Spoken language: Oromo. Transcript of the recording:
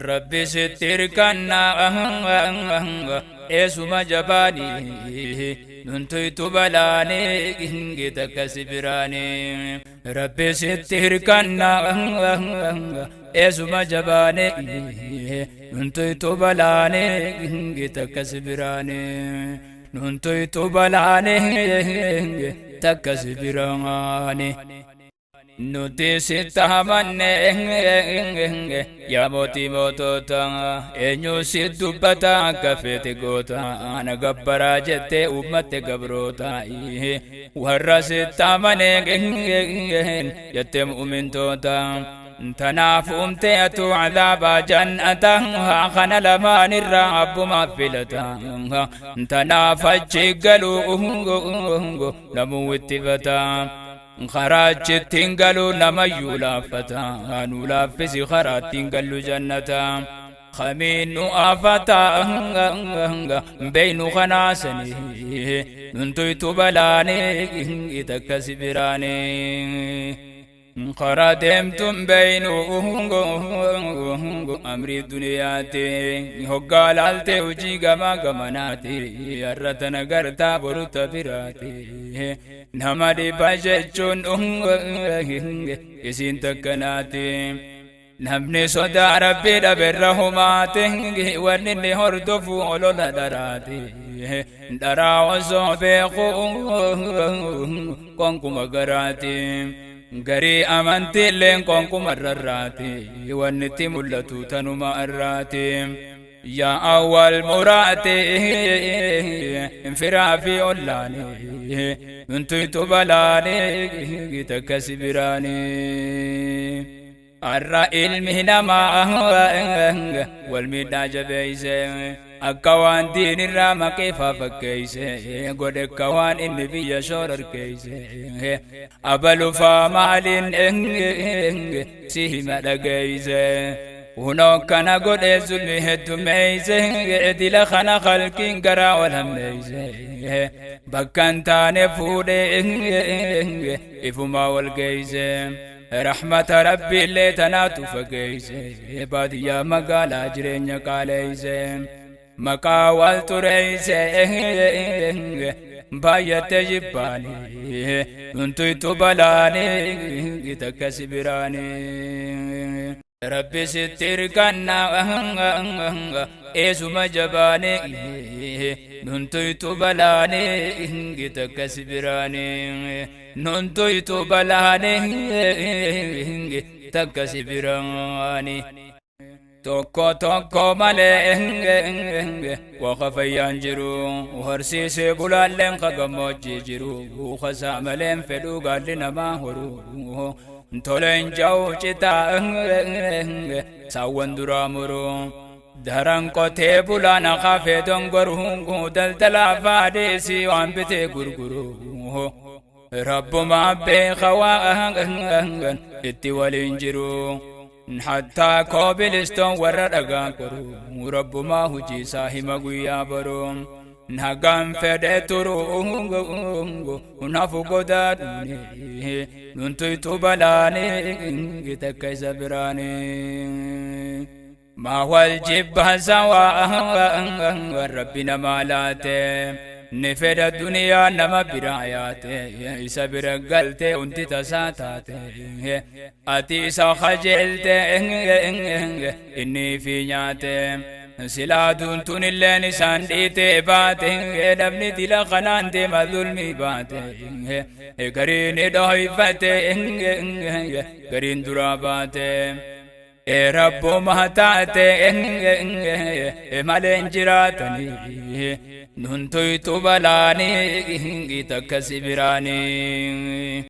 Rabbi sitti hirkannaa eessuma jabaanii nuntuytu balaanii takka si biraanii. Rabbi sitti hirkannaa eessuma jabaanii nuntuytu balaanii takka si biraanii. Nuntuytu balaanii takka si biraanii. Nuti sitti amanne yaa mootii mootota, eenyu si dubbata akka feete goota, ana gabbaraa jettee uummatte gabroota, warra sitti amane jettee mu'umintoota. Tanaaf uumte atu cadaabaa jannata, kana lamaan irraa abbumaaf filata, tanaaf achi galuu namuu itti fata. Karaa achitti hin galu namayyuu laaffata, nu laaffisi karaatti hin gallu jannata. Kamiin nu afata beeynu kanaasanii nuntuytu balaanii takka si biraanii. Karaa deemtuun beeynu amrii duniyaati, hoggaa laaltee hojii gamaa gamanaati, har'a tana gartaa boruta biraati, nama dhiba jechuun isiin takkanaati. Namni sodaa rabbii dhaberra humaate, wanni inni hordofu olola dharaati, dharaa osoo beeku qonkuma garaati. Garii amantiilleen qonkuma rarraati, wanni itti mul'atu tanuma irraati. Yaa awwal muraati firaa fi ollaani nuntuytu balaani takka si biraani. Arra ilmi namaa wal miidhaa jabeeyse, akka waan diinirraa maqeefaa fakkeeyse godhe, akka waan inni biyya shoorarkeeyse. Abalufaa maaliin si hima dhageeyse? Hunoo kana godhe zulmi heddummeeyse, dila kana khalqiin garaa wal hammeeyse, bakka hin taane fuudhe ifumaa wal geeyse. Rahmata rabbi illee tanaatu fageeyse, baadiyyaa magaalaa jireenya qaaleeyse, maqaa wal xureeyse, baay'atte jibbaani nuntuytu balaani takka si biraani. Rabbi sitti hirkannaa eessuma jabaani nuntuytu balaani takka si biraani. Nuntuytu balaani takka si biraani. Tokko tokko malee waqa fayyaan jiru, horsiisee bulaalleen ka gammoojjii jiru, kasaa maleen fedhuu gaalli namaa horu, toleen ja'u citaa saawwan duraa muru, daran qotee bulaan hafee dongoru, daldalaa faadhiisii waan bitee gurguru, rabbuma beeka waan itti waliin jiru. Hattaa koobilistoon warra dhagaa qoru, rabbumaa hojii isaa hima guyyaa boru. Nagaan fedhe turu nafu godaa dhuune nuntuytu balaani takka isa biraani. Maa wal jibba sawaa rabbi namaa laate, ni fedha duniyaa nama biraa yaate, isa bira galte hundi tasaa taate, ati isa kajeelte inni fi nyaate, silaa duuntun illeen isaan dhiite baate, namni dila kanaan deema zulmii baate, gariin dhohifate gariin duraa baate. Rabbuma taate maleen jiraatanii nuntuytu balaanii takka si biraanii.